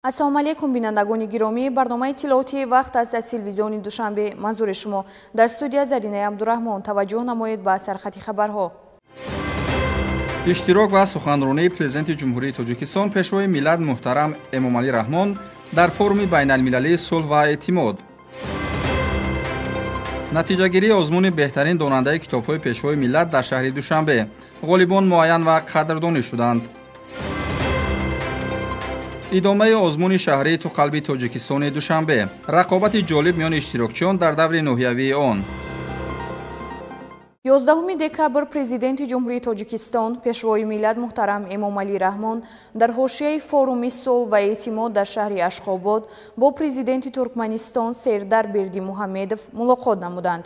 Ассалому алайкум, бинандагони гиромӣ. Барномаи иттилоотии вақт аст аз телевизиони Душанбе. Манзури шумо дар студия Заринаи Абдураҳмон. Таваҷҷӯҳ намоед ба сархати хабарҳо. Иштирок ва суханронии Президенти Ҷумҳурии Тоҷикистон, Пешвои миллат муҳтарам Эмомалӣ Раҳмон дар форуми байналмилалии сулҳ ва эътимод. Натиҷагирии озмуни беҳтарин донандаи китобҳои Пешвои миллат дар шаҳри Душанбе. Ғолибон муайян ва қадрдонӣ шуданд. Идомаи озмуни шаҳрии «Ту қалби Тоҷикистони Душанбе». Рақобати ҷолиб миёни иштирокчиён дар даври ноҳиявии он. 11 декабр Президенти Ҷумҳурии Тоҷикистон, Пешвои миллат муҳтарам Эмомалӣ Раҳмон дар ҳошияи форуми сулҳ ва эътимод дар шаҳри Ашхобод бо президенти Туркманистон Сердар Бердимуҳаммедов мулоқот намуданд.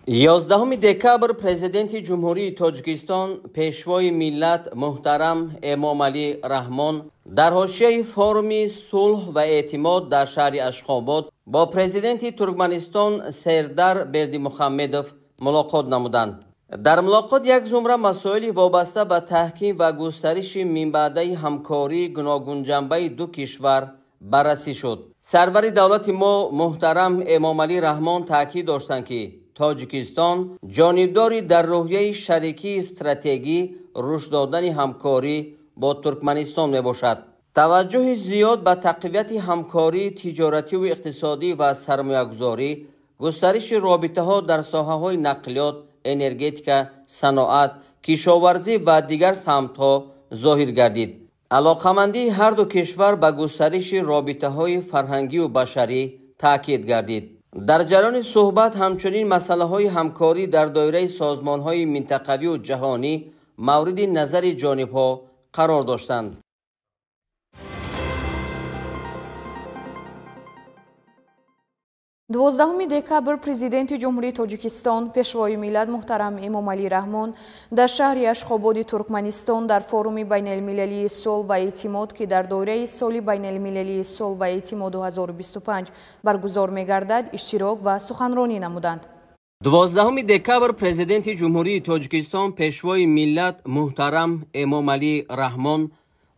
11 декабр Президенти Ҷумҳурии Тоҷикистон, Пешвои миллат муҳтарам Эмомалӣ Раҳмон дар ҳошияи форуми сулҳ ва эътимод дар шаҳри Ашхобод бо президенти Туркманистон Сердар Бердимуҳаммедов мулоқот намуданд. Дар мулоқот як зумра масоили вобаста ба таҳким ва густариши минбаъдаи ҳамкории гуногунҷанбаи ду кишвар баррасӣ шуд. Сарвари давлати мо муҳтарам Эмомалӣ Раҳмон таъкид доштанд, ки Тоҷикистон ҷонибдори дар рӯҳияи шарикии стратегӣ рушд додани ҳамкорӣ бо Туркманистон мебошад. Таваҷҷӯҳи зиёд ба тақвияти ҳамкории тиҷоративу иқтисодӣ ва сармоягузорӣ, густариши робитаҳо дар соҳаҳои нақлиёт, энергетика, саноат, кишоварзӣ ва дигар самтҳо зоҳир гардид. Алоқамандии ҳарду кишвар ба густариши робитаҳои фарҳангию башарӣ таъкид гардид. Дар ҷараёни суҳбат ҳамчунин масъалаҳои ҳамкорӣ дар доираи созмонҳои минтақавию ҷаҳонӣ мавриди назари ҷонибҳо қарор доштанд. 12 декабр Президенти Ҷумҳурии Тоҷикистон, Пешвои миллат муҳтарам Эмомалӣ Раҳмон дар шаҳри Ашхободи Туркманистон дар форуми байналмилалии сулҳ ва эътимод, ки дар доираи соли байналмилалии сулҳ ва эътимод 2025 баргузор мегардад, иштирок ва суханронӣ намуданд. 12 декабр Президенти Ҷумҳурии Тоҷикистон, Пешвои миллат муҳтарам Эмомалӣ Раҳмон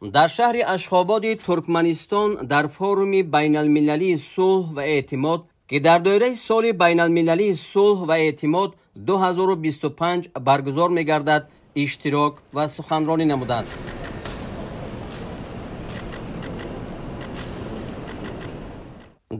дар шаҳри Ашхободи Туркманистон дар форуми байналмилалии сулҳ ва эътимод, ки дар доираи соли байналмилалии сулҳ ва эътимод 2025 баргузор мегардад, иштирок ва суханронӣ намуданд.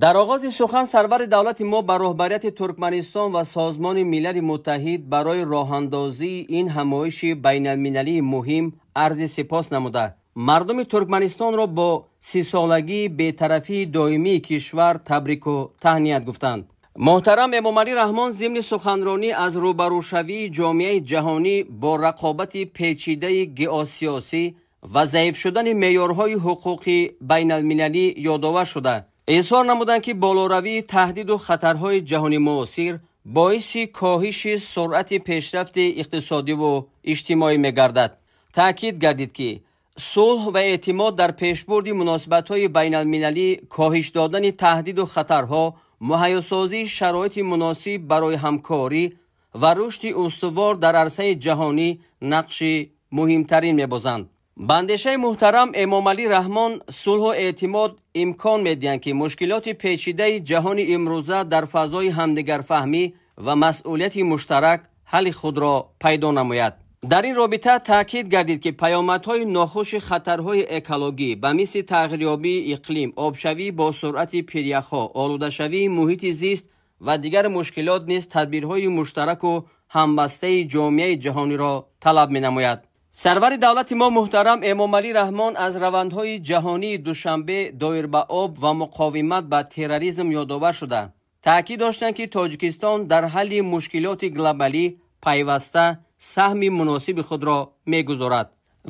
Дар оғози сухан сарвари давлати мо ба роҳбарияти Туркманистон ва Созмони Милали Муттаҳид барои роҳандозии ин ҳамоиши байналмилалии муҳим арзи сипос намуда, мардуми Туркманистонро бо 30-солагии бетарафии доимии кишвар табрику таҳният гуфтанд. Муҳтарам Эмомалӣ Раҳмон зимни суханронӣ аз рӯбарӯшавии ҷомеаи ҷаҳонӣ бо рақобати печидаи геосиёсӣ ва заиф шудани меъёрҳои ҳуқуқи байналмилалӣ ёдовар шуда, изҳор намуданд, ки болоравии таҳдиду хатарҳои ҷаҳони муосир боиси коҳиши суръати пешрафти иқтисодиву иҷтимоӣ мегардад. Таъкид гардид, ки сулҳ ва эътимод дар пешбурди муносибатҳои байналмилалӣ, коҳиш додани таҳдиду хатарҳо, муҳайёсозии шароити муносиб барои ҳамкорӣ ва рушди устувор дар арсаи ҷаҳонӣ нақши муҳимтарин мебозанд. Ба андешаи муҳтарам Эмомалӣ Раҳмон, сулҳу эътимод имкон медиҳанд, ки мушкилоти печидаи ҷаҳони имрӯза дар фазои ҳамдигарфаҳмӣ ва масъулияти муштарак ҳалли худро пайдо намояд. Дар ин робита таъкид гардид, ки паёмадҳои нохуши хатарҳои экологӣ ба мисли тағйирёбии иқлим, обшавӣ бо суръати пиряхҳо, олудашавии муҳити зист ва дигар мушкилот низ тадбирҳои муштараку ҳамбастаи ҷомеаи ҷаҳониро талаб менамояд. Сарвари давлати мо муҳтарам Эмомалӣ Раҳмон аз равандҳои ҷаҳонии Душанбе доир ба об ва муқовимат ба терроризм ёдовар шуда, таъкид доштанд, ки Тоҷикистон дар ҳалли мушкилоти глобалӣ пайваста саҳми муносиби худро мегузорад.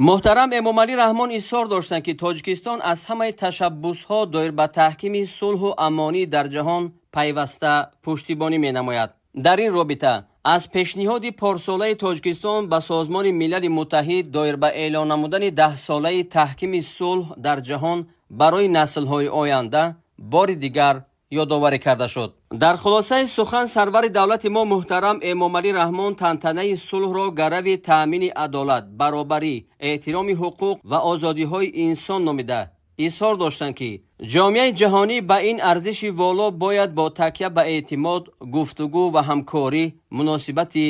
Муҳтарам Эмомалӣ Раҳмон изҳор доштанд, ки Тоҷикистон аз ҳамаи ташаббусҳо доир ба таҳкими сулҳу амонӣ дар ҷаҳон пайваста пуштибонӣ менамояд. Дар ин робита аз пешниҳоди порсолаи Тоҷикистон ба Созмони Милали Муттаҳид доир ба эълон намудани 10-солаи таҳкими сулҳ дар ҷаҳон барои наслҳои оянда бори дигар Ёдоварӣ карда шуд. Дар хулосаи сухан сарвари давлати мо муҳтарам Эмомалӣ Раҳмон тантанаи сулҳро гарави таъмини адолат, баробарӣ, эҳтироми ҳуқуқ ва озодиҳои инсон номида изҳор доштанд, ки ҷомеаи ҷаҳонӣ ба ин арзиши воло бояд бо такя ба эътимод, гуфтугӯ ва ҳамкорӣ муносибати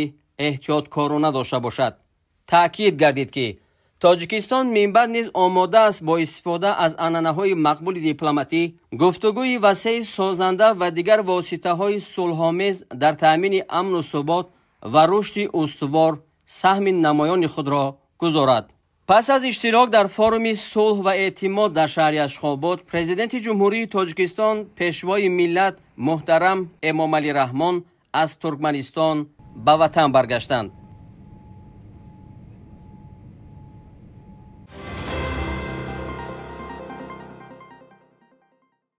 эҳтиёткорона дошта бошад. Таъкид гардид, ки Тоҷикистон минбаъд низ омода аст бо истифода аз анъанаҳои мақбули дипломатӣ, гуфтугӯи васеи созанда ва дигар воситаҳои сулҳомез дар таъмини амну субот ва рушди устувор саҳми намоёни худро гузорад. Пас аз иштирок дар форуми сулҳ ва эътимод дар шаҳри Ашхобод, Президенти Ҷумҳурии Тоҷикистон, Пешвои миллат муҳтарам Эмомалӣ Раҳмон аз Туркманистон ба ватан баргаштанд.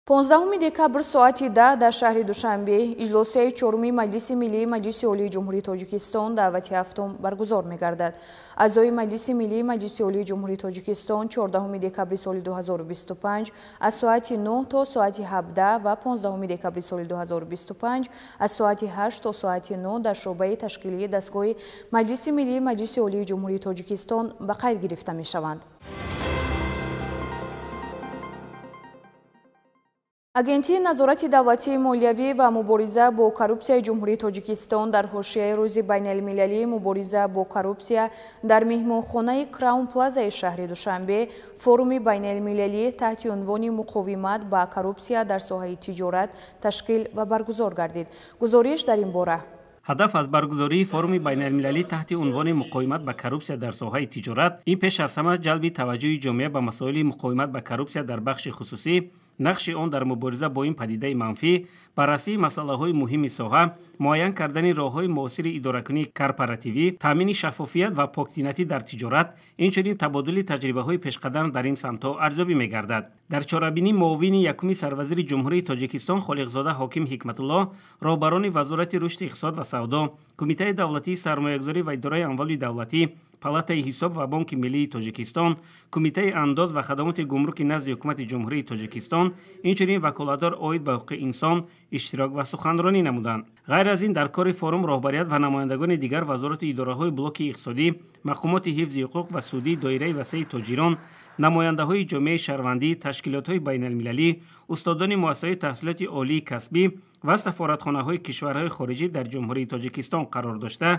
15 декабр соати 10 дар шаҳри Душанбе иҷлосияи чоруми Маҷлиси Миллии Маҷлиси Олии Ҷумҳурии Тоҷикистон даъвати ҳафтум баргузор мегардад. Аъзои Маҷлиси Миллии Маҷлиси Олии Ҷумҳурии Тоҷикистон 14 декабри соли 2025 аз соати 9 то соати 17 ва 15 декабри соли 2025 аз соати 8 то соати 9 дар шӯъбаи ташкилии дастгоҳи Маҷлиси Миллии Маҷлиси Олии Ҷумҳурии Тоҷикистон ба қайд гирифта мешаванд. Агентии назорати давлатии молиявӣ ва мубориза бо коррупсияи Ҷумҳурии Тоҷикистон дар ҳошияи рӯзи байналмилалии мубориза бо коррупсия дар меҳмонхонаи Краун Плазаи шаҳри Душанбе форуми байналмилалӣ таҳти унвони муқовимат ба коррупсия дар соҳаи тиҷорат ташкил ва баргузор гардид. Гузориш дар ин бора. Ҳадаф аз баргузории форуми байналмилалӣ таҳти унвони муқовимат ба коррупсия дар соҳаи тиҷорат ин пеш аз ҳама ҷалби таваҷҷӯҳи ҷомеа ба масоили муқовимат ба коррупсия дар бахши хусусӣ, нақши он дар мубориза бо ин падидаи манфӣ, баррасии масъалаҳои муҳими соҳа, муайян кардани роҳҳои муосири идоракунии корпоративӣ, таъмини шаффофият ва поктинатӣ дар тиҷорат, инчунин табодули таҷрибаҳои пешқадам дар ин самтҳо арзёбӣ мегардад. Дар чорабинӣ муовини якуми сарвазири Ҷумҳурии Тоҷикистон Холиқзода Ҳоким Ҳикматуллоҳ, роҳбарони Вазорати рушди иқтисод ва савдо, Кумитаи давлатии сармоягузорӣ ва идораи амволи давлатӣ, Палатаи ҳисоб ва Бонки Миллии Тоҷикистон, Кумитаи андоз ва хадамоти гумруки назди Ҳукумати Ҷумҳурии Тоҷикистон, инчунин ваколатдор оид ба ҳуқуқи инсон иштирок ва суханронӣ намуданд. Ғайр аз ин дар кори форум роҳбарият ва намояндагони дигар вазорату идораҳои блоки иқтисодӣ, мақомоти ҳифзи ҳуқуқ ва судӣ, доираи васеи тоҷирон, намояндаҳои ҷомеаи шаҳрвандӣ, ташкилотҳои байналмилалӣ, устодони муассисаҳои таҳсилоти олии касбӣ ва сафоратхонаҳои кишварҳои хориҷӣ дар Ҷумҳурии Тоҷикистон қарор дошта,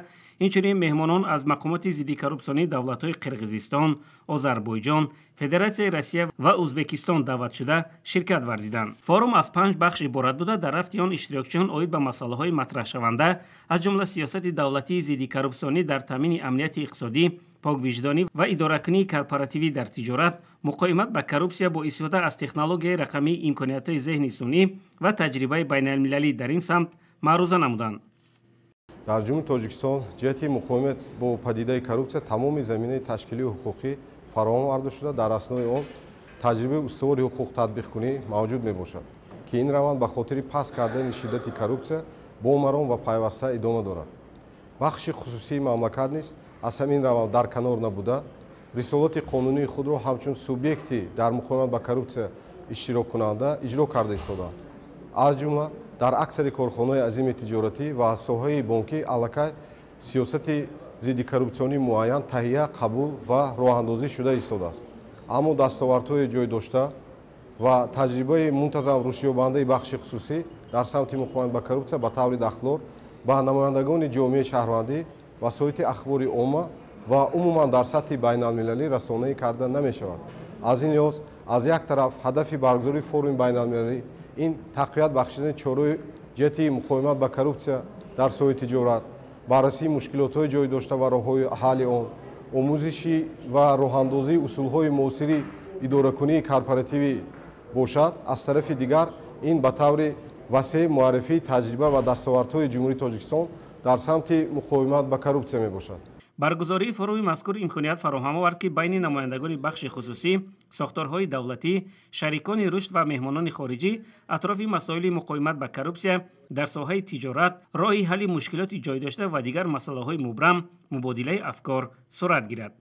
инчунин меҳмонон аз мақомоти зиддикоррупсионии давлатҳои Қирғизистон, Озарбойҷон, Федератсияи Россия ва Ӯзбекистон даъват шуда ширкат варзиданд. Форум аз 5 бахш иборат буда, дар рафти он иштирокчиён оид ба масъалаҳои матраҳшаванда, аз ҷумла сиёсати давлатии зиддикоррупсионӣ дар таъмини амнияти иқтисодӣ, поквиҷдонӣ ва идоракунии корпоративӣ дар тиҷорат, муқовимат ба коррупсия бо истифода аз технологияи рақамии имкониятҳои зеҳни сунъӣ ва таҷрибаи байналмилалӣ дар ин самт маъруза намуданд. Дар Ҷумҳурии Тоҷикистон ҷиҳати муқовимат бо падидаи коррупсия тамоми заминаи ташкилию ҳуқуқӣ фароҳам оварда шуда, дар аснои он таҷрибаи устувори ҳуқуқ татбиқкунӣ мавҷуд мебошад, ки ин раванд ба хотири паст кардани шиддати коррупсия бо маром ва пайваста идома дорад. Бахши хусусии мамлакат низ аз ҳамин раванд дар канор набуда, рисолати қонунии худро ҳамчун субъекти дар муқовимат ба коррупсия иштироккунанда иҷро карда истодаанд. Аз ҷумла дар аксари корхонаҳои азими тиҷоратӣ ва соҳаи бонкӣ аллакай сиёсати зиддикоррупсионии муайян таҳия, қабул ва роҳандозӣ шуда истодааст. Аммо дастовардҳои ҷой дошта ва таҷрибаи мунтазам рушдёбандаи бахши хусусӣ дар самти муқовимат ба коррупсия ба таври дахлдор ба намояндагони ҷомеаи шаҳрвандӣ, васоити ахбори омма ва умуман дар сатҳи байналмилалӣ расонаӣ карда намешавад. Аз ин лиҳоз аз як тараф ҳадафи баргузории форуми байналмилалӣ ин тақвият бахшидани чораҳои ҷиҳати муқовимат ба коррупсия дар соҳаи тиҷорат, баррасии мушкилотҳои ҷой дошта ва роҳҳои ҳалли он, омӯзиши ва роҳандозии усулҳои муосири идоракунии корпоративӣ бошад. Аз тарафи дигар ин ба таври васеъ муаррифии таҷриба ва дастовардҳои Ҷумҳурии Тоҷикистон дар самти муқовимат ба коррупсия мебошад. Баргузории форуми мазкур имконият фароҳам овард, ки байни намояндагони бахши хусусӣ, сохторҳои давлатӣ, шарикони рушд ва меҳмонони хориҷӣ атрофи масоили муқовимат ба коррупсия дар соҳаи тиҷорат, роҳи ҳалли мушкилоти ҷой дошта ва дигар масъалаҳои мубрам мубодилаи афкор сурат гирад.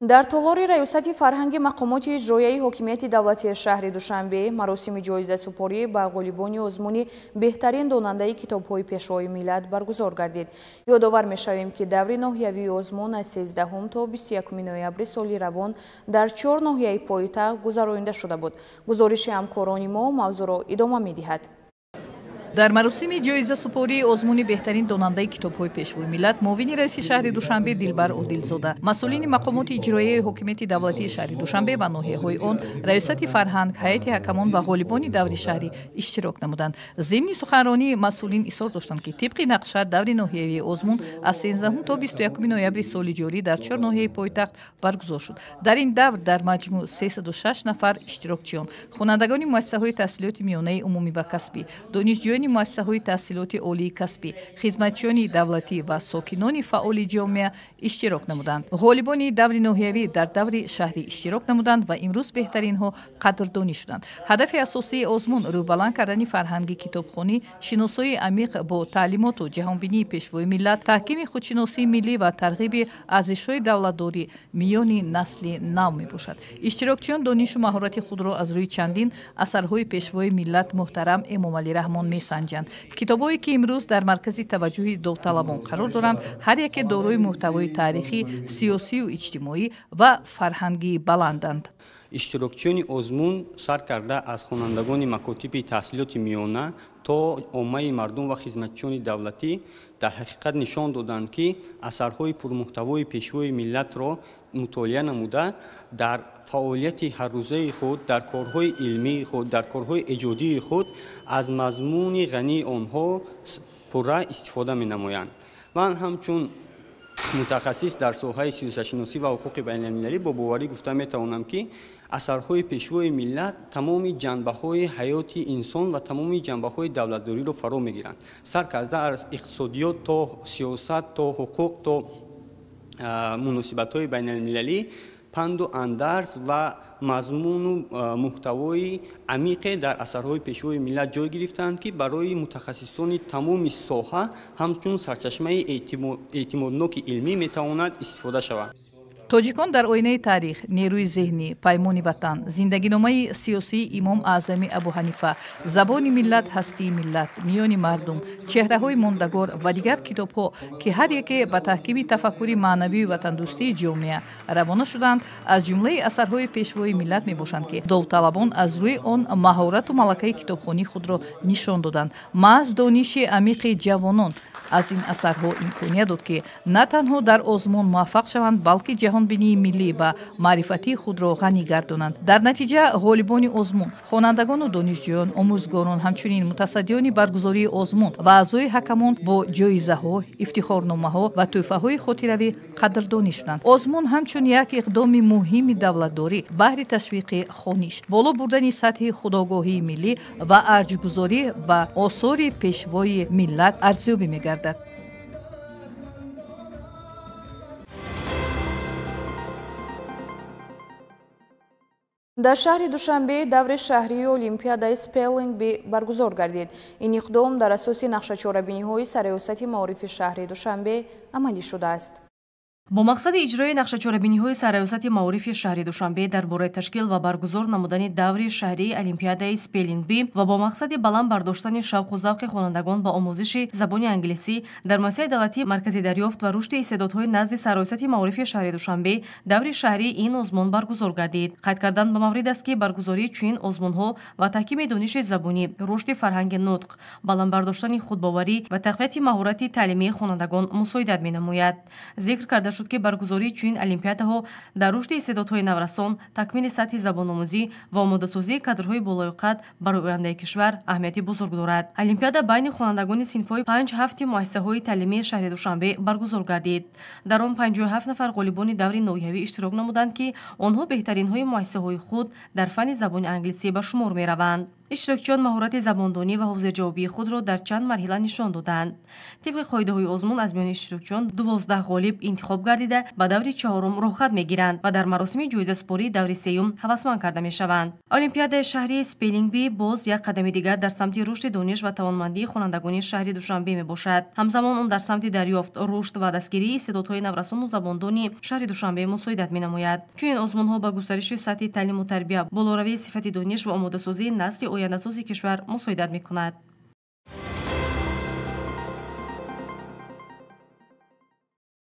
Дар толори раёсати фарҳанги мақомоти иҷроияи ҳокимияти давлатии шаҳри Душанбе маросими ҷоизасупорӣ ба ғолибони озмуни беҳтарин донандаи китобҳои Пешвои миллат баргузор гардид. Ёдовар мешавем, ки даври ноҳиявии озмун аз 13 то 21 ноябри соли равон дар 4 ноҳияи пойтахт гузаронида шуда буд. Гузориши ҳамкорони мо мавзӯъро идома медиҳад. Дар маросими ҷоизасупории озмуни беҳтарин донандаи китобҳои Пешвои миллат муовини раиси шаҳри Душанбе Дилбар Одилзода, масъулини мақомоти иҷроияи ҳокимияти давлатии шаҳри Душанбе ва ноҳияҳои он, раёсати фарҳанг, ҳайати ҳакамон ва ғолибони даври шаҳрӣ иштирок намуданд. Зимни суханронии масъулин изҳор доштанд, ки тибқи нақша даври ноҳиявии озмун аз 13 то 21 ноябри соли ҷорӣ дар 4 ноҳияи пойтахт баргузор шуд. Дар ин давр дар маҷмӯъ 306 нафар иштирокчиён, хонандагони муассисаҳои таҳсилоти миёнаи умумӣ ва касбӣ, донишҷӯёни муассисаҳои таҳсилоти олии касбӣ, хизматчиёни давлатӣ ва сокинони фаъоли ҷомеа иштирок намуданд. Ғолибони даври ноҳиявӣ дар даври шаҳрӣ иштирок намуданд ва имрӯз беҳтаринҳо қадрдонӣ шуданд. Ҳадафи асосии озмун рӯбаланд кардани фарҳанги китобхонӣ, шиносоии амиқ бо таълимоту ҷаҳонбинии Пешвои миллат, таҳкими худшиносии миллӣ ва тарғиби арзишҳои давлатдорӣ миёни насли нав мебошад. Иштирокчиён донишу маҳорати худро аз рӯи чандин асарҳои Пешвои миллат муҳтарам Эмомалӣ Раҳмон месанҷанд. Китобҳое ки имрӯз дар маркази таваҷҷӯҳи довталабон қарор доранд, ҳар яке дорои муҳтавои таърихӣ, сиёсию иҷтимоӣ ва фарҳангии баланданд. Иштирокчиёни озмун сар карда аз хонандагони макотиби таҳсилоти миёна то оммаи мардум ва хизматчиёни давлатӣ дар ҳақиқат нишон доданд, ки асарҳои пурмуҳтавои Пешвои миллатро мутолиа намуда дар фаъолияти ҳаррӯзаи худ, дар корҳои илмии худ, дар корҳои эҷодии худ аз мазмуни ғании онҳо пурра истифода менамоянд. Ман ҳамчун мутахассис дар соҳаи сиёсатшиносӣ ва ҳуқуқи байналмилалӣ бо боварӣ гуфта метавонам, ки асарҳои Пешвои миллат тамоми ҷанбаҳои ҳаёти инсон ва тамоми ҷанбаҳои давлатдориро фаро мегиранд. Сар карда аз иқтисодиёт то сиёсат, то ҳуқуқ, то муносибатҳои байналмилалӣ панду андарз ва мазмуну муҳтавои амиқе дар асарҳои Пешвои миллат ҷой гирифтаанд, ки барои мутахассисони тамоми соҳа ҳамчун сарчашмаи эътимодноки илмӣ метавонад истифода шавад. Тоҷикон дар оинаи таърих, нерӯи зеҳнӣ, паймони ватан, зиндагиномаи сиёсии Имом Аъзами Абу Ҳанифа, забони миллат, ҳастии миллат, миёни мардум, чеҳраҳои мондагор ва дигар китобҳо, ки ҳар яке ба таҳкими тафаккури маънавию ватандӯстии ҷомеа равона шуданд, аз ҷумлаи асарҳои Пешвои миллат мебошанд, ки довталабон аз рӯи он маҳорату малакаи китобхонии худро нишон доданд. Маҳз дониши амиқи ҷавонон аз ин асарҳо имконият дод, ки на танҳо дар озмун муваффақ шаванд, балки ҷаҳонбинии миллӣ ва маърифатии худро ғанӣ гардонанд. Дар натиҷа ғолибони озмун, хонандагону донишҷӯён, омӯзгорон, ҳамчунин мутасаддиёни баргузории озмун ва аъзои ҳакамон бо ҷоизаҳо, ифтихорномаҳо ва тӯҳфаҳои хотиравӣ қадрдонӣ шуданд. Озмун ҳамчун як иқдоми муҳими давлатдорӣ баҳри ташвиқи хониш, боло бурдани сатҳи худогоҳии миллӣ ва арҷгузорӣ ба осори Пешвои миллат арзёбӣ мегардад. Дар шаҳри Душанбе даври шаҳрии олимпиадаи Spelling Bee баргузор гардид. Ин иқдом дар асоси нақшачорабиниҳои сарраёсати маорифи шаҳри Душанбе амалӣ шудааст. Бо мақсади иҷрои нақшачорабиниҳои сарраёсати маорифи шаҳри Душанбе дар бораи ташкил ва баргузор намудани даври шаҳрии олимпиадаи Spelling Bee ва бо мақсади баланд бардоштани шавқу завқи хонандагон ба омӯзиши забони англисӣ дар муассисаи давлатии маркази дарёфт ва рушди истеъдодҳои назди сарраёсати маорифи шаҳри Душанбе даври шаҳрии ин озмун баргузор гардид. Қайд кардан ба маврид аст, ки баргузории чунин озмунҳо ва таҳкими дониши забонӣ, рушди фарҳанги нутқ, баланд бардоштани худбоварӣ ва тақвияти маҳорати таълимии хонандагон мусоидат менамояд. Зикр карда шуд, ки баргузории чунин олимпиадаҳо дар рушди истеъдодҳои наврасон, такмили сатҳи забономӯзӣ ва омодасозии кадрҳои болоёқат барои ояндаи кишвар аҳамияти бузург дорад. Олимпиада байни хонандагони синфҳои 5-7 муассисаҳои таълимии шаҳри Душанбе баргузор гардид. Дар он 57 нафар ғолибони даври ноҳиявӣ иштирок намуданд, ки онҳо беҳтаринҳои муассисаҳои худ дар фанни забони англисӣ ба шумор мераванд. Иштирокчиён маҳорати забондонӣ ва ҳозирҷавобии худро дар чанд марҳила нишон доданд. Тибқи қоидаҳои озмун аз миёни иштирокчиён 12 ғолиб интихоб гардида ба даври чаҳорум роҳхат мегиранд ва дар маросими ҷоизасупории даври сеюм ҳавасманд карда мешаванд. Олимпиадаи шаҳрии Spelling Bee боз як қадами дигар дар самти рушди дониш ва тавонмандии хонандагони шаҳри Душанбе мебошад. Ҳамзамон он дар самти дарёфт, рушд ва дастгирии истеъдодҳои наврасону забондони шаҳри Душанбе мусоидат менамояд. Чунин озмунҳо ба густариши сатҳи таълиму тарбия, болоравии сифати дониш ва омодасозии насли ояндасози кишвар мусоидат мекунад.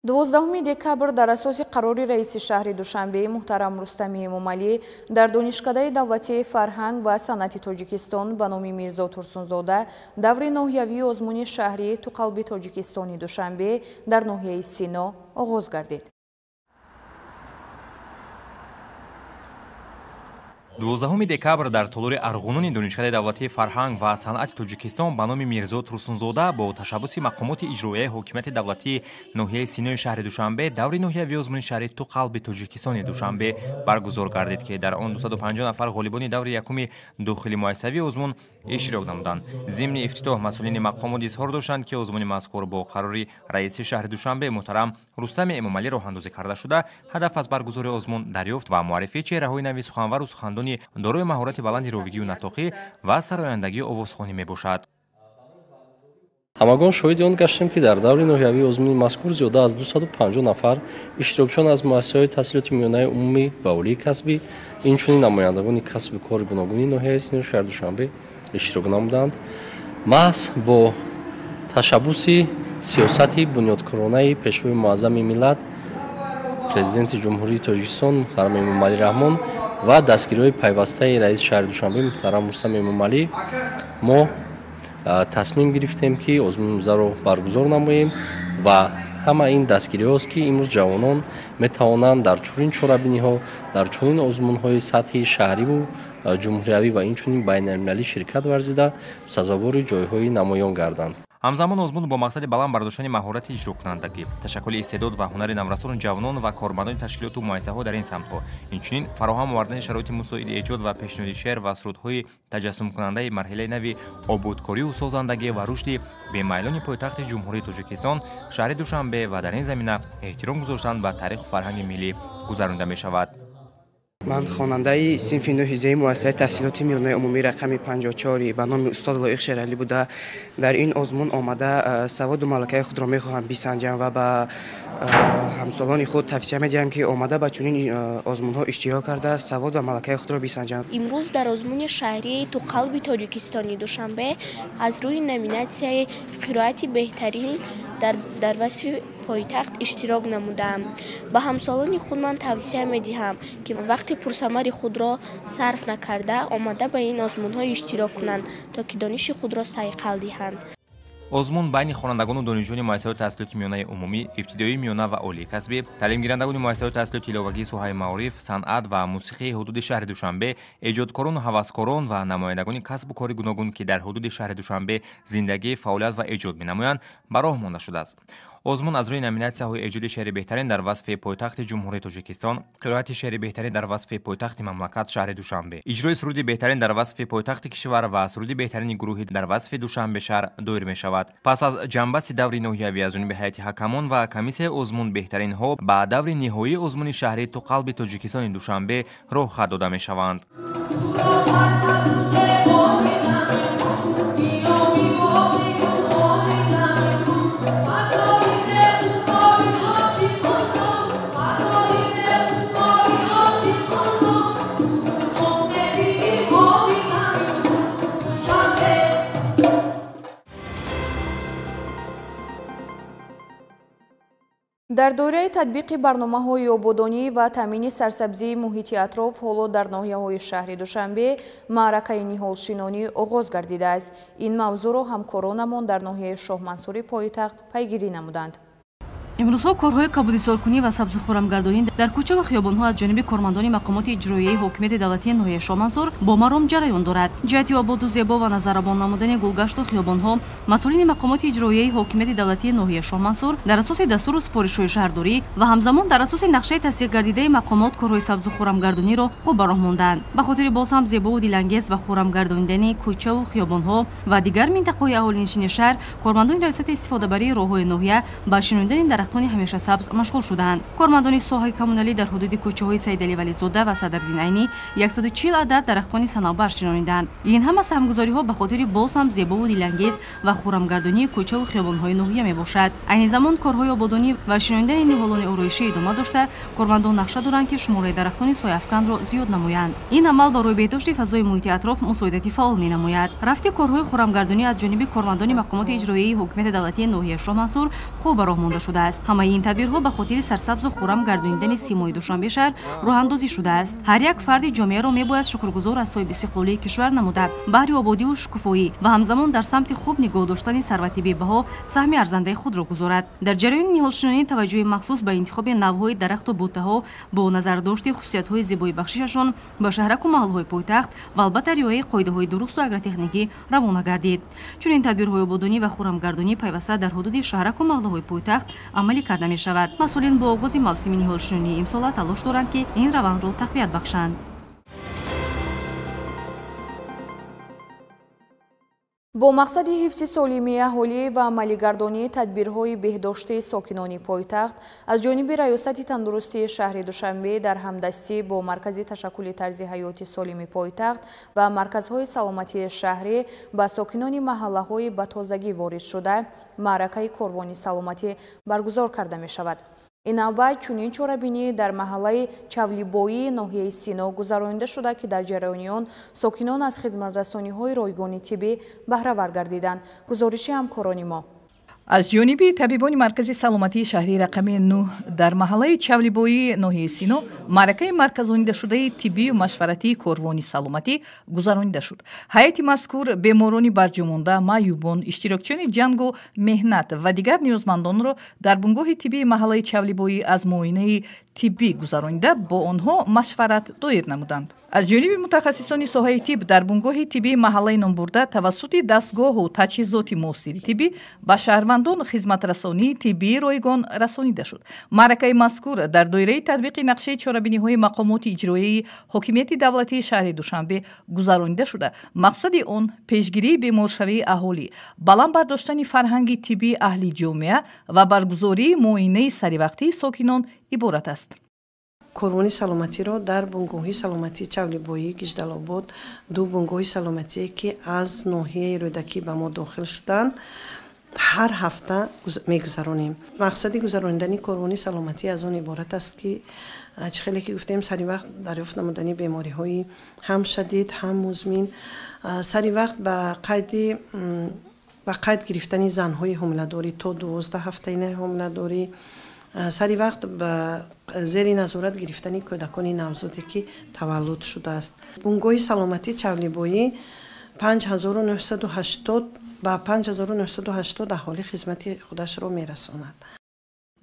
12 декабр дар асоси қарори раиси шаҳри Душанбе муҳтарам Рустами Эмомалӣ дар Донишкадаи давлатии фарҳанг ва санъати Тоҷикистон ба номи Мирзо Турсунзода даври ноҳиявии озмуни шаҳрии «Ту қалби Тоҷикистони Душанбе» дар ноҳияи Сино оғоз гардид. 12 декабр дар толори арғунони Донишкадаи давлатии фарҳанг ва санъати Тоҷикистон ба номи Мирзо Турсунзода бо ташаббуси мақомоти иҷроияи ҳокимияти давлатии ноҳияи Синои шаҳри Душанбе даври ноҳиявии озмуни шаҳрии «Ту қалби Тоҷикистони Душанбе» баргузор гардид, ки дар он 250 нафар ғолибони даври якуми дохили муассисавии озмун иштирок намуданд. Зимни ифтитоҳ масъулини мақомот изҳор доштанд, ки озмуни мазкур бо қарори раиси шаҳри Душанбе муҳтарам Рустами Эмомалӣ роҳандозӣ карда шуда, ҳадаф аз баргузории озмун дарёфт ва муаррифии чеҳраҳои нави суханвару сухандони дорои маҳорати баланди ровигию натоқӣ ва сарояндагии овозхонӣ мебошад. Ҳамагон шоҳиди он гаштем, ки дар даври ноҳиявии озмуни мазкур зиёда аз 250 нафар иштирокчиён аз муассисаҳои таҳсилоти миёнаи умумӣ ва олии касбӣ, инчунин намояндагони касби кори гуногуни ноҳияи Синои шаҳри Душанбе иштирок намуданд. Маҳз бо ташаббуси сиёсати бунёдкоронаи Пешвои муаззами миллат, Президенти Ҷумҳурии Тоҷикистон муҳтарам Эмомалӣ Раҳмон ва дастгириҳои пайвастаи раиси шаҳри Душанбе муҳтарам Рустам Эмомалӣ мо тасмим гирифтем, ки озмуни имрӯзаро баргузор намоем ва ҳама ин дастгириҳост, ки имрӯз ҷавонон метавонанд дар чунин чорабиниҳо, дар чунин озмунҳои сатҳи шаҳриву ҷумҳуриявӣ ва инчунин байналмилалӣ ширкат варзида сазовори ҷойҳои намоён гарданд. Ҳамзамон озмун бо мақсади баланд бардоштани маҳорати иҷрокунандагӣ, ташаккули истеъдод ва ҳунари наврасону ҷавонон ва кормандони ташкилоту муассисаҳо дар ин самтҳо, инчунин фароҳам овардани шароити мусоиди эҷод ва пешниҳоди шеър ва сурудҳои таҷассумкунандаи марҳилаи нави ободкорию созандагӣ ва рушди бемайлони пойтахти Ҷумҳурии Тоҷикистон шаҳри Душанбе ва дар ин замина эҳтиром гузоштан ба таъриху фарҳанги миллӣ гузаронида мешавад. Ман хонандаи синфи 9 зеи муассисаи таҳсилоти миёнаи умумӣ рақами 54 ба номи устод Лоиқ Шералӣ буда, дар ин озмун омада саводу малакаи худро мехоҳам бисанҷам ва ба ҳамсолони худ тавсия медиҳам, ки омада ба чунин озмунҳо иштирок карда савод ва малакаи худро бисанҷам. Имрӯз дар озмуни шаҳрии «Ту қалби Тоҷикистони Душанбе» аз рӯи номинатсияи қироати беҳтарин дар васфи пойтахт иштирок намудаам. Ба ҳамсолони худ ман тавсия медиҳам, ки вақти пурсамари худро сарф накарда омада ба ин озмунҳо иштирок кунанд, то ки дониши худро сайқал диҳанд. Озмун байни хонандагону донишҷӯёни муассисаҳои таҳсилоти миёнаи умумӣ, ибтидоии миёна ва олии касбӣ, таълимгирандагони муассисаҳои таҳсилоти иловагии соҳаи маориф, санъат ва мусиқии ҳудуди шаҳри Душанбе, эҷодкорону ҳаваскорон ва намояндагони касбу кори гуногун, ки дар ҳудуди шаҳри Душанбе зиндагӣ, фаъолият ва эҷод менамоянд, ба роҳ монда шудааст. Озмун аз рӯи номинатсияҳои эҷоди шеъри беҳтарин дар васфи пойтахти Ҷумҳурии Тоҷикистон, қироати шеъри беҳтарин дар васфи пойтахти мамлакат шаҳри Душанбе, иҷрои суруди беҳтарин дар васфи пойтахти кишвар ва суруди беҳтарини гурӯҳӣ дар васфи Душанбе шаҳр доир мешавад. Пас аз ҷамъбасти даври ноҳиявӣ аз ҷониби ҳайати ҳакамон ва комиссияи озмун беҳтаринҳо ба даври ниҳоии озмуни шаҳрии «Ту қалби Тоҷикистони Душанбе» роҳхат дода мешаванд. Дар доираи татбиқи барномаҳои ободонӣ ва таъмини сарсабзии муҳити атроф ҳоло дар ноҳияҳои шаҳри Душанбе маъракаи ниҳолшинонӣ оғоз гардидааст. Ин мавзӯъро ҳамкоронамон дар ноҳияи Шоҳмансури пойтахт пайгирӣ намуданд. Имрӯзҳо корҳои кабудисоркунӣ ва сабзу хӯрамгардонӣ дар кӯча ва хиёбонҳо аз ҷониби кормандони мақомоти иҷроияи ҳокимияти давлатии ноҳияи Шоҳмансур бо маром ҷараён дорад. Ҷиҳати ободу зебо ва назаррабон намудани гулгашту хиёбонҳо масъулини мақомоти иҷроияи ҳокимияти давлатии ноҳияи Шоҳмансур дар асоси дастуру супоришҳои шаҳрдорӣ ва ҳамзамон дар асоси нақшаи тасдиқгардидаи мақомот корҳои сабзу хӯрамгардониро хуб ба роҳ монданд. Ба хотири боз ҳам зебову дилангез ва хӯрамгардонидани кӯчаву хиёбонҳо ва дигар минтақаҳои аҳолинишини шаҳр кормандони раёсати истифодабарии роҳҳои ноҳия ба шинондани дарахтони ҳамешасабз машғул шуданд. Кормандони соҳаи коммуналӣ дар ҳудуди кӯчаҳои Саидалӣ Вализода ва Садриддин Айнӣ 140 адад дарахтони санавбар шинониданд. Ин ҳама саҳмгузориҳо ба хотири боз ҳам зебову дилангез ва хӯрамгардонии кӯчаву хиёбонҳои ноҳия мебошад. Айни замон корҳои ободонӣ ва шинонидани ниҳолони ороишӣ идома дошта, кормандон нақша доранд, ки шумораи дарахтони сояафканро зиёд намоянд. Ин амал барои беҳдошти фазои муҳити атроф мусоидати фаъол менамояд. Рафти корҳои хӯрамгардонӣ аз ҷониби кормандони мақомоти иҷроияи ҳокимияти давлатии ноҳияи Шоҳмансур хуб ба роҳ монда шудааст. Ҳамаи ин тадбирҳо ба хотири сарсабзу хӯрам гардонидани симои Душанбе шаҳр роҳандозӣ шудааст. Ҳар як фарди ҷомеаро мебояд шукргузор аз соҳиби истиқлолии кишвар намуда, баҳри ободиву шукуфоӣ ва ҳамзамон дар самти хуб нигоҳ доштани сарвати бебаҳо саҳми арзандаи худро гузорад. Дар ҷараёни ниҳолшинонӣ таваҷҷӯҳи махсус ба интихоби навъҳои дарахту буттаҳо бо назардошти хусусиятҳои зебоибахшишашон ба шаҳраку маҳалҳои пойтахт ва албатта риояи қоидаҳои дурусту агротехникӣ равона гардид. Чунин тадбирҳои ободонӣ ва хӯрамгардонӣ пайваста дар ҳудуди шаҳраку маҳалҳои пойтахт амалӣ карда мешавад. Масъулин бо оғози мавсими ниҳолшинонии имсола талош доранд, ки ин равандро тақвият бахшанд. Бо мақсади ҳифзи солимии аҳолӣ ва амалигардонии тадбирҳои беҳдоштии сокинони пойтахт аз ҷониби Раёсати тандурустии шаҳри Душанбе дар ҳамдастӣ бо Маркази ташаккули тарзи ҳаёти солими пойтахт ва марказҳои саломатии шаҳрӣ ба сокинони маҳаллаҳои ба тозагӣ ворид шуда маъракаи корвони саломатӣ баргузор карда мешавад. Ин навбат чунин чорабинӣ дар маҳаллаи Чавлибоии ноҳияи Сино гузаронида шуда, ки дар ҷараёни он сокинон аз хидматрасониҳои ройгони тиббӣ баҳравар гардиданд. Гузориши ҳамкорони мо. Аз ҷониби табибони Маркази саломатии шаҳрии рақами 9 дар маҳаллаи Чавлибоии ноҳияи Сино маъракаи марказонидашудаи тиббию машваратии корвони саломатӣ гузаронида шуд. Ҳайати мазкур беморони барҷомонда, маъюбон, иштирокчиёни ҷангу меҳнат ва дигар ниёзмандонро дар бунгоҳи тиббии маҳаллаи Чавлибоӣ аз муоинаи тиббӣ гузаронида бо онҳо машварат доир намуданд. Аз ҷониби мутахассисони соҳаи тиб дар бунгоҳи тиббии маҳаллаи номбурда тавассути дастгоҳу таҷҳизоти муосири тиббӣ ба шаҳрвандон хизматрасонии тиббии ройгон расонида шуд. Маъракаи мазкур дар доираи татбиқи нақшаи чорабиниҳои мақомоти иҷроияи ҳокимияти давлатии шаҳри Душанбе гузаронида шуда, мақсади он пешгирии беморшавии аҳолӣ, баланд бардоштани фарҳанги тиббии аҳли ҷомеа ва баргузории муоинаи саривақтии сокинон иборат аст. Корвони саломатиро дар бунгоҳи саломатии Чавлибоӣ, Гиждалобод, ду бунгоҳи саломатие, ки аз ноҳияи Рӯдакӣ ба мо дохил шуданд, ҳар ҳафта мегузаронем. Мақсади гузаронидани корвони саломатӣ аз он иборат аст, ки чӣ хеле ки гуфтем, сари вақт дарёфт намудани бемориҳои ҳам шадид, ҳам музмин, сари вақт ба қайд гирифтани занҳои ҳомиладорӣ то 12 ҳафтаи ҳомиладорӣ, сари вақт ба зери назорат гирифтани кӯдакони навзоде, ки таваллуд шудааст. Бунгоҳи саломатии Чавлибоӣ 5980 ба 5980 аҳолӣ хизмати худашро мерасонад.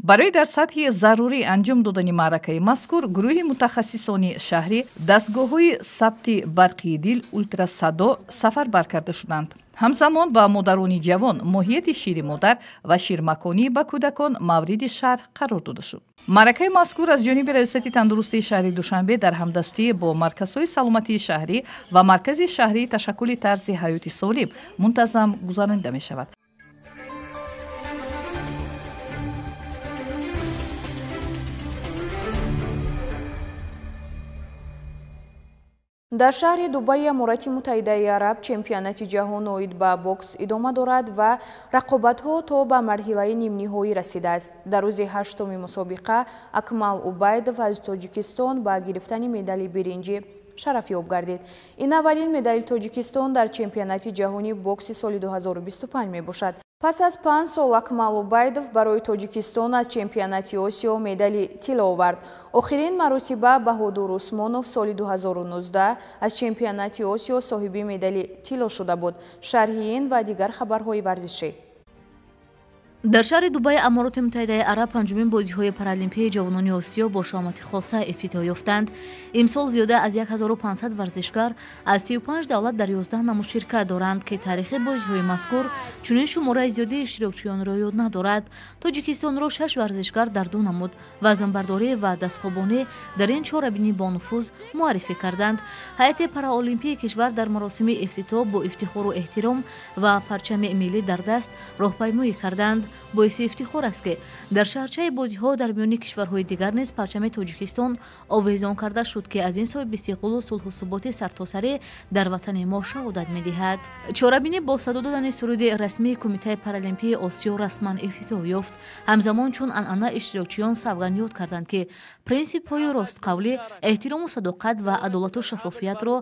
Барои дар сатҳи зарурӣ анҷом додани маъракаи мазкур гурӯҳи мутахассисони шаҳрӣ дастгоҳҳои сабти барқии дил, ултрасадо сафарбар карда шуданд. Ҳамзамон ба модарони ҷавон моҳияти шири модар ва ширмаконӣ ба кӯдакон мавриди шарҳ қарор дода шуд. Маъракаи мазкур аз ҷониби Раёсати тандурустии шаҳри Душанбе дар ҳамдастӣ бо марказҳои саломатии шаҳрӣ ва Маркази шаҳрии ташаккули тарзи ҳаёти солим мунтазам гузаронида мешавад. Дар шаҳри Дубайи Аморати Муттаҳидаи Араб чемпионати ҷаҳон оид ба бокс идома дорад ва рақобатҳо то ба марҳилаи нимниҳоӣ расидааст. Дар рӯзи ҳаштуми мусобиқа Акмал Убайдов аз Тоҷикистон ба гирифтани медали биринҷӣ шарафёб гардид. Ин аввалин медали Тоҷикистон дар чемпионати ҷаҳонии бокси соли 2025 мебошад. Пас аз 5 сол Акмал Убайдов барои Тоҷикистон аз чемпионати Осиё медали тилло овард. Охирин маротиба Баҳодур Усмонов соли 2019 аз чемпионати Осиё соҳиби медали тилло шуда буд. Шарҳи ин ва дигар хабарҳои варзишӣ. Дар шаҳри Дубайи Амороти Муттаҳидаи Араб панҷумин бозиҳои паралимпии ҷавонони Осиё бо шаҳомати хоса ифтитоҳ ёфтанд. Имсол зиёда аз 1500 варзишгар аз 35 давлат дар 11 намуд ширкат доранд, ки таърихи бозиҳои мазкур чунин шумораи зиёди иштирокчиёнро ёд надорад. Тоҷикистонро 6 варзишгар дар ду намуд вазнбардорӣ ва дастхобонӣ дар ин чорабинӣ бонуфуз муаррифӣ карданд. Ҳайати параолимпии кишвар дар маросими ифтитоҳ бо ифтихору эҳтиром ва парчами миллӣ дар даст роҳпаймоӣ карданд. Боиси ифтихор аст, ки дар шаҳрчаи бозиҳо дар миёни кишварҳои дигар низ парчами Тоҷикистон овезон карда шуд, ки аз ин соҳибистиқлолу сулҳу суботи сартосарӣ дар ватани мо шаҳодат медиҳад. Чорабинӣ бо садо додани суруди расмии Кумитаи паралимпии Осиё расман ифтитоҳ ёфт. Ҳамзамон чун анъана иштирокчиён савганд ёд карданд, ки принсипҳои ростқавлӣ, эҳтирому садоқат ва адолату шаффофиятро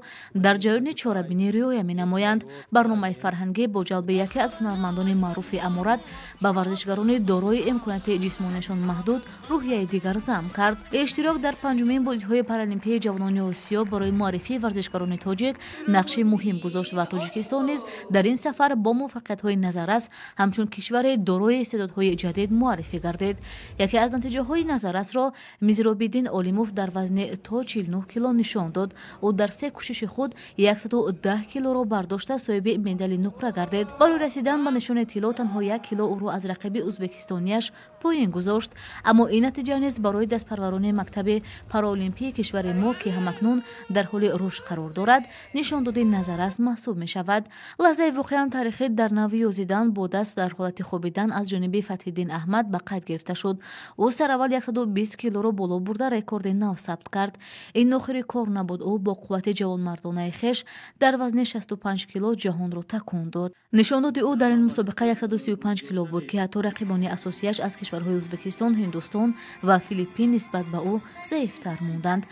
дар ҷараёни чорабинӣ риоя менамоянд. Барномаи фарҳангӣ бо ҷалби яке аз ҳунармандони маъруфи аморат ба варзишгарони дорои имконияти ҷисмонияшон маҳдуд рӯҳияи дигар зам кард. Иштирок дар панҷумин бозиҳои паралимпии ҷавонони Осиё барои муаррифии варзишгарони тоҷик нақши муҳим гузошт ва Тоҷикистон низ дар ин сафар бо муваффақиятҳои назаррас ҳамчун кишвари дорои истеъдодҳои ҷадид муаррифӣ гардид. Яке аз натиҷаҳои назаррасро Мизробиддин Олимов дар вазни то 49 кило нишон дод. Ӯ дар се кӯшиши худ 110 килоро бардошта соҳиби медали нуқра гардид. Барои расидан ба нишони тилло танҳо 1 кило ӯро аз рақиби узбекистонияш поин гузошт. Аммо ин натиҷа низ барои дастпарварони мактаби параолимпии кишвари мо, ки ҳамакнун дар ҳоли рушд қарор дорад, нишондоди назаррас маҳсуб мешавад. Лаҳзаи воқеан таърихӣ дар навъи ёзидан бо даст дар ҳолати хобидан аз ҷониби Фатҳиддин Аҳмад ба қайд гирифта шуд. Ӯ сараввал 120 килоро боло бурда рекорди нав сабт кард. Ин охири кор набуд. Ӯ бо қуввати ҷавонмардонаи хеш дар вазни 65 кило ҷаҳонро такон дод. Нишондоди ӯ дар ин мусобиқа 135 кило буд, ки ҳатто рақибони асосияш аз кишварҳои Ӯзбекистон, Ҳиндустон ва Филиппин нисбат ба ӯ заифтар монданд.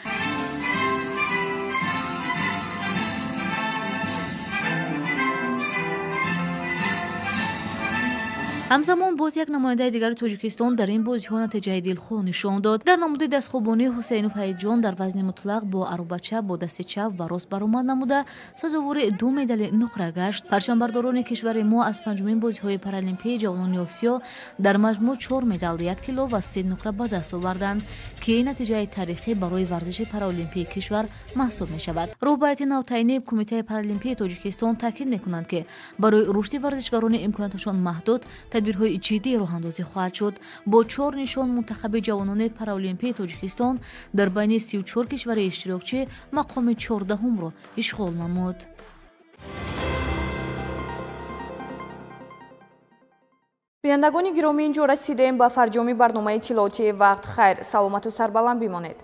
Ҳамзамон боз як намояндаи дигари Тоҷикистон дар ин бозиҳо натиҷаи дилхоҳ нишон дод. Дар намуди дастхобонӣ Ҳусейнов Ҳайитҷон дар вазни мутлақ бо арӯбача бо дасти чап ва рост баромад намуда сазовори 2 медали нуқра гашт. Парчамбардорони кишвари мо аз панҷумин бозиҳои паралимпии ҷавонони Осиё дар маҷмӯъ 4 медал, 1 тилло ва 3 нуқра ба даст оварданд, ки ин натиҷаи таърихӣ барои варзиши параолимпии кишвар маҳсуб мешавад. Роҳбарияти навтаъинии Кумитаи паралимпии Тоҷикистон таъкид мекунанд, ки барои рушди варзишгарони имконияташон маҳдуд тадбирҳои ҷиддӣ роҳандозӣ хоҳад шуд. Бо 4 нишон мунтахаби ҷавонони параолимпии Тоҷикистон дар байни 34 кишвари иштирокчӣ мақоми 14-умро ишғол намуд. Бинандагони гиромӣ, инҷо расидем ба фарҷоми барномаи иттилоотии вақт. Хайр, саломату сарбаланд бимонед.